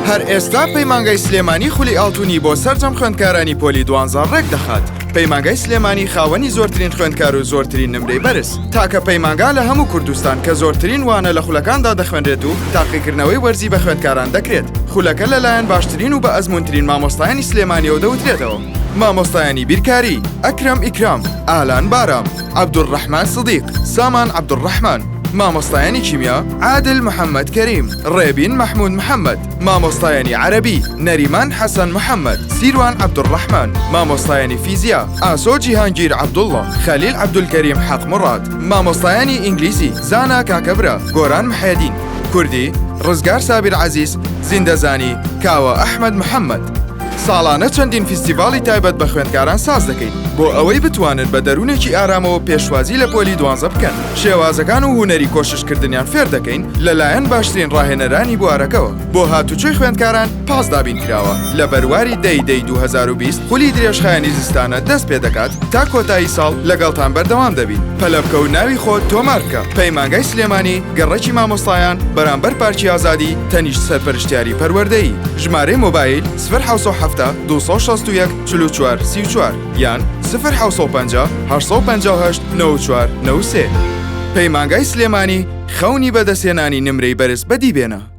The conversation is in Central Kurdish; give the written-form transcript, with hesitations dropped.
هەر ئێستا پەیمانگای سلێمانی خولی ئاڵتونی بۆ سەرجەم خوێندکارانی پۆلی دوانزە ڕێک دەخات. پەیمانگای سلێمانی خاوەنی زۆرترین خوێندکار و زۆرترین نمرەی بەرز. تاکە پەیمانگا لە هەموو کوردستان کە زۆرترین وانە لە خولەکاندا دەخوێنرێت و تاقیکردنەوەی وەرزی بە خوێندکاران دەکرێت. خولەکە لەلایەن باشترین و بەئەزموونترین مامۆستایانی سلێمانیەوە دەوترێتەوە. مامۆستایانی بیرکاری، ئەکرەم ئیکرام، ئالان بارام، عەبدولڕەحمان سدیق، سامان عەبدولڕەحمان، مامۆستایانی کیمیا، عادل محەمەد کەریم، ڕێبین مەحمود محەمەد، مامۆستایانی عەرەبی، نەریمان حەسەن محەمەد، سیروان عەبدولڕەحمان، مامۆستایانی فیزیا، ئاسۆ جیهانگیر عەبدوڵڵا، خەلیل عەبدولکەریم حەق موڕاد، مامۆستایانی ئینگلیزی، زانا کاکەبرا، گۆران محێدین، کوردی، ڕزگار سابیر عەزیز، زیندەزانی، کاوە ئەحمەد محەمەد. ساڵانە چەندین فیستیڤاڵی تایبەت بە خوێندکاران ساز دەکەین بۆ ئەوەی بتوانن بە دەروونێکی ئارامەوە پێشوازی لە پۆلی دوانزە بکەن، شێوازەکان و هونەری کۆششکردنیان فێر دەکەین لەلایەن باشترین ڕاهێنەرانی بوارەکەوە. بۆ هاتوچۆی خوێندکاران پاس دابین کراوە. لە بەرواری دە ی دەی 2020 خولی درێژخایەنی زستانە دەست پێ دەکات تا کۆتایی ساڵ لەگەڵتان بەردەوام دەبین. پەلە بکە و ناوی خۆت تۆمار بکە. پەیمانگای سلێمانی، گەڕەکی مامۆستایان، بەرامبەر پارکی ئازادی، تەنیشت سەرپەرشتیاری پەروەردەیی. ژمارەی مۆبایل، سفر 770 261 44 34 یان سفر 750 858 94 93. پەیمانگای سلێمانی خەونی بەدەستهێنانی نمرەی بەرز بەدی بێنە.